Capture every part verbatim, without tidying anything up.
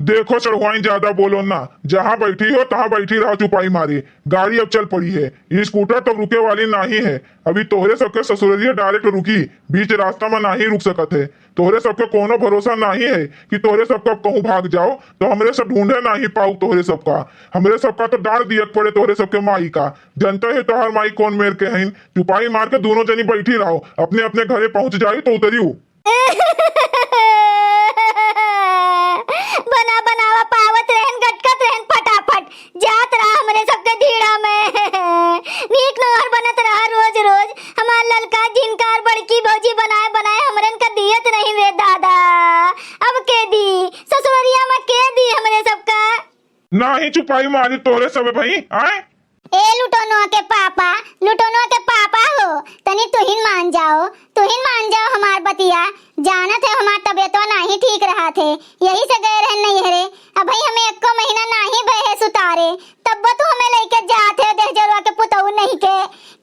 देखो चढ़वाइन, ज्यादा बोलो ना, जहाँ बैठी हो तहाँ बैठी रहो चुपाई मारे। गाड़ी अब चल पड़ी है, स्कूटर तब रुके वाली नाहीं है। अभी तोहरे सबके ससुररिया direct रुकी, बीच रास्ता में नाहीं रुक सकत है। तोहरे सबके कोनो भरोसा नाहीं है कि तोहरे सबका कहूँ भाग जाओ तो हमरे सब ढूंढे नाहीं पाऊ तोहरे सबका। हमरे सबका तो डांट दियत पड़े तोहरे सबके माई का। जनते है तोहर माई कौन मेर के हईन। चुपाई मार के दोनों जनी बैठी रहो, अपने अपने घरे पहुँच जाई तो उतरियो। बना बनावा पावत रहन, गटकत रहन फटाफट। जात रहा हमरे सबके धीड़ा में। नीक नोहर बनत रहा रोज रोज। हमार ललका झिनकार बड़की भौजी बनाए बनाए हमरन का दियत नहीं रे दादा। अब के दी? ससुररिया में के दी हमरे सबका? नाहीं चुपाई मारी तोहरे सब भाई, आए? ए लुटोनवा के पापा, लुटोनवा के पापा हो, तनी तुहिन मान जाओ, तुहिन मान जाओ हमार बतिया। जानत है हमार तबियतवा नाहीं ठीक रहत है, यही से गए रहन नैहरे। अबहीं हमें एक्को महीना नाहीं भए है सुतारे, तब्बो तू हमें लइके जात है दहेजरवा के पुतऊ नहीं के।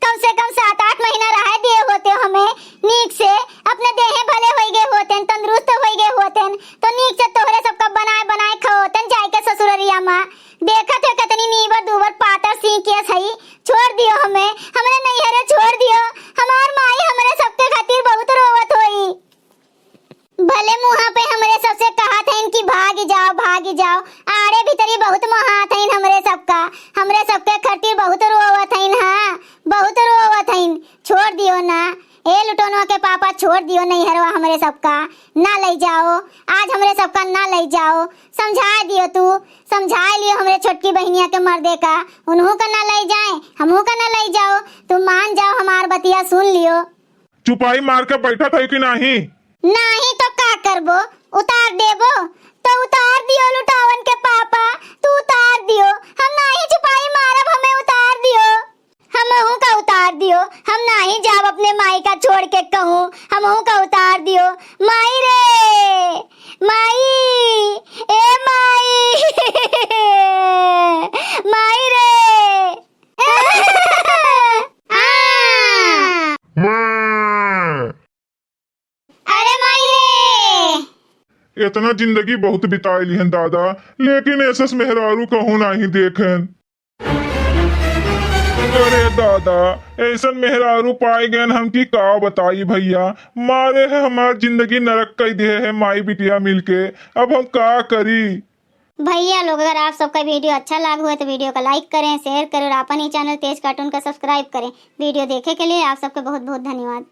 कम से कम सात आठ महीना रहे दिए होते हमें नीक से, अपने देहे भले होई गए होतेन, तंदुरुस्त होई गए होतेन, तो नीक से तोहरे सबका बनाए बनाए खवोतेन जाए के ससुररिया मा। देखत है कितनी नीबर दूबर पातर सींग के सही। छोड़ दियो हमें, हमरे नैहरे छोड़ दियो। हमार माई हमरे सबके खातिर बहुत रोवत होई। भले मुँहा पे हमरे सबसे कहत हईन कि भाग जाओ, भाग जाओ, आड़े भीतरी बहुत मोहात हईन हमरे सबका, हमरे सबके खातिर बहुत रोवत हईन, हाँ, बहुत रोवत हईन। छोड़ दियो ना, ए लुटोनवा के पापा, छोड़ दियो नैहरवा हमरे सबका, ना लई जाओ, आज हमरे सबका ना लई जाओ, समझाए दियो तू, समझाए लियो हमरे छोटकी बहिनिया के मर्दे का, उन्हों का ना लई जाए, हमहू का ना लई जाओ, तू मान जाओ, हमार बतिया सुन लियो। चुपाई मार के बैठत है कि नाहीं? नाहीं तो का करबो, उतार देबो तो उतार दियो लुटावन के पापा, तू उतार दियो, हम नाहीं चुपाई मारब, हमें उतार दियो। हमहू का उतार दियो, हम नाहीं जाब अपने माई का छोड़ के कहूँ, हमहू का उतार दियो। माई रे, माई, ए माई, माई रे। अरे माई रे। इतना जिंदगी बहुत बिताए लिहन दादा, लेकिन ऐसस मेहरारू कहूँ नाहीं देखेन। अरे दादा, ऐसन मेहरारू पाए गएन हम कि का बताई भैया, मारे है हमार जिंदगी नरक कई दिहे है माई बिटिया मिलके, अब हम का करी? भैया लोग, अगर आप सबका video अच्छा लाग हुए तो video का like करें, share करें और आपन ही channel तेज cartoon का subscribe करें। Video देखे के लिए आप सबके बहुत बहुत धन्यवाद।